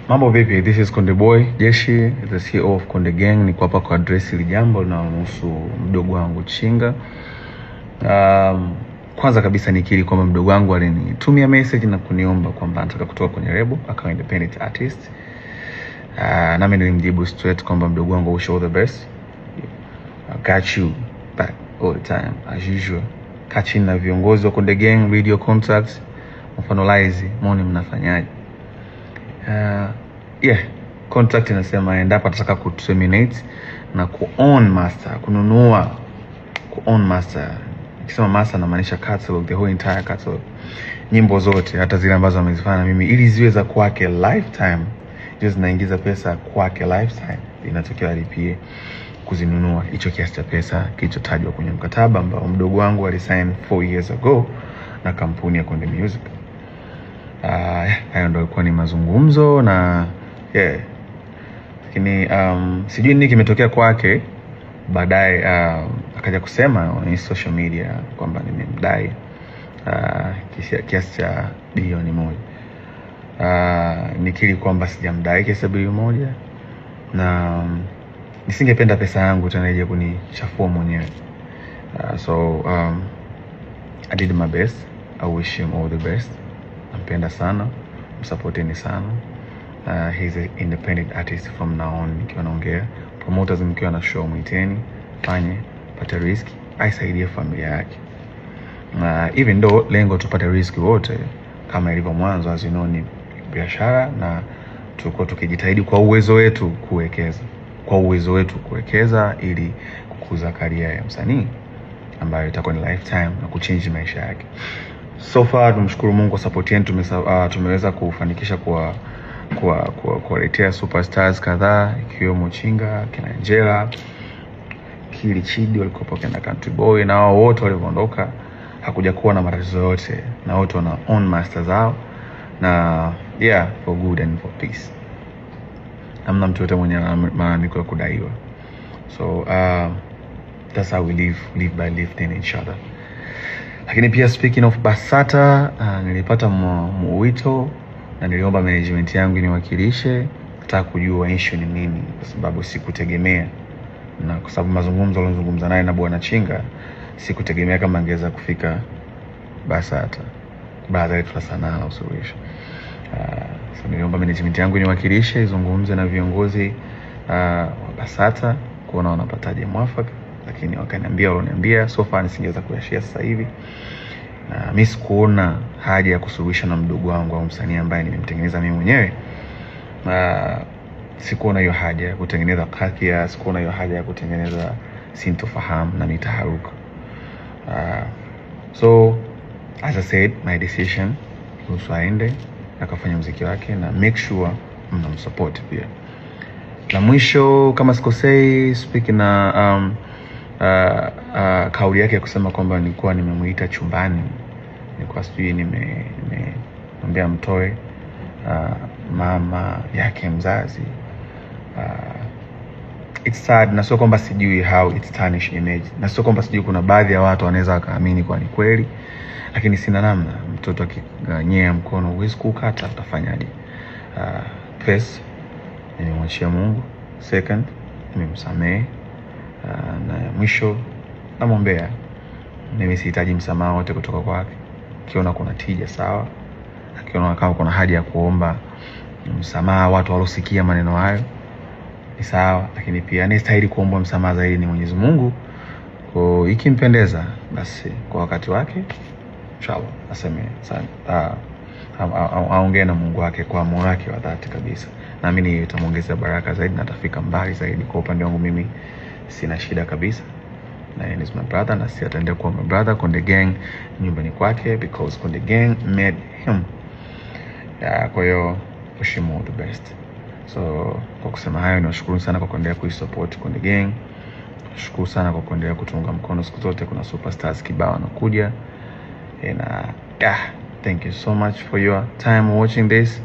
Mambo vipi? This is Konde Boy Jeshi, the CEO of Konde Gang. Niko hapa kwa address hili jambo linalohusu mdogo wangu Chinga. Kwanza kabisa nikiri kwamba mdogo wangu alinitumia message na kuniomba kwamba anataka kutoka kwenye lebo akawa independent artist. Nami nilimjibu straight kwamba mdogo wangu, wish all the best. I got you back all the time as usual. Kaa chini na viongozi wa Konde Gang, radio contacts, mfano Laizi, muone mnafanyaje. Yeah, contract inasema endapo atataka ku terminate na ku own master, kununua, ku own master. Nikisema master namaanisha catalog, the whole entire catalog, nyimbo zote hata zile ambazo amezifanya mimi, ili ziwe za kwake lifetime, ziwe zinaingiza pesa kwake lifetime, inatakiwa alipie kuzinunua hicho kiasi cha pesa kilichotajwa kwenye mkataba ambao mdogo wangu alisign 4 years ago na kampuni ya Konde Music. Hayo ndio ilikuwa ni mazungumzo na yeah. Lakini sijui nini kimetokea kwake baadaye, akaja kusema on social media kwamba nimemdai kiasi cha bilioni 1. Nikiri kwamba sijamdai kiasi cha bilioni 1 na nisingependa pesa yangu tena ije kunichafua mwenyewe. So I did my best. I wish him all the best. Nampenda sana, msupporteni sana. He's an independent artist from now on. Nikiwa naongea, promoters mkiwa na show mwiteni, fanye, pate risk, aisaidie familia yake. Even though lengo tupate risk wote kama ilivyo mwanzo, as you know, ni biashara na tulikuwa tukijitahidi kwa uwezo wetu kuwekeza, kwa uwezo wetu kuwekeza ili kukuza career ya msanii ambayo itakuwa ni lifetime na kuchange maisha yake. So far tumshukuru Mungu kwa support yetu, tumeweza kufanikisha kuwaletea superstars kadhaa ikiwemo Chinga, kina Angela, Kili Chidi walikuwa kina Country Boy, na wao wote walivyoondoka hakuja kuwa na matatizo yote, na wote wana own master zao na yeah, for good and for peace. Hamna mtu yote mwenye malalamiko ya kudaiwa. So that's how we live by lifting each other. Lakini pia speaking of Basata, nilipata mwito na niliomba management yangu niwakilishe, nataka kujua issue ni nini, kwa sababu sikutegemea, na kwa sababu mazungumzo alizungumza naye na bwana Chinga, sikutegemea kama angeweza kufika Basata, baada ya la sanaa la usuluhisho. So niliomba management yangu niwakilishe, izungumze na viongozi wa Basata kuona wanapataje mwafaka, lakini wakaniambia walioniambia so far nisingeweza kuyashare sasa hivi. Na mimi sikuona haja ya kusuluhisha na mdogo wangu au msanii ambaye nimemtengeneza mimi mwenyewe. Sikuona hiyo haja ya kutengeneza kakia, sikuona hiyo haja ya kutengeneza sintofahamu na mitaharuka. So as I said, my decision kuhusu aende akafanya muziki wake na make sure mnamsupport pia. La mwisho kama sikosei, speaking na kauli yake ya kusema kwamba nilikuwa nimemuita chumbani, nilikuwa sijui nimemwambia mtoe mama yake mzazi. It's sad, na sio kwamba sijui how it's tarnish image, na sio kwamba sijui kuna baadhi ya watu wanaweza wakaamini kwa ni kweli, lakini sina namna. Mtoto akinyea mkono huwezi kukata, utafanyaje? First nimemwachia Mungu, second nimemsamehe, na mwisho namwombea. Mimi sihitaji msamaha wote kutoka kwake. Akiona kuna tija sawa, akiona kama kuna haja ya kuomba msamaha watu walosikia maneno hayo ni sawa, lakini pia anastahili kuomba msamaha zaidi ni Mwenyezi Mungu. Kwa ikimpendeza basi kwa wakati wake inshallah aseme aongee na Mungu wake kwa moyo wake wa dhati kabisa. Naamini itamuongezea baraka zaidi na atafika mbali zaidi. Kwa upande wangu mimi sina shida kabisa, na yeye is my brother na si ataendelea kuwa my brother. Konde Gang nyumbani kwake because Konde Gang made him. Kwa hiyo wish him all the best. So kwa kusema hayo, niwashukuru sana kwa kuendelea kuisupport Konde Gang. Nashukuru sana kwa kuendelea kutunga mkono siku zote. Kuna superstars kibao wanakuja. And yeah, thank you so much for your time watching this.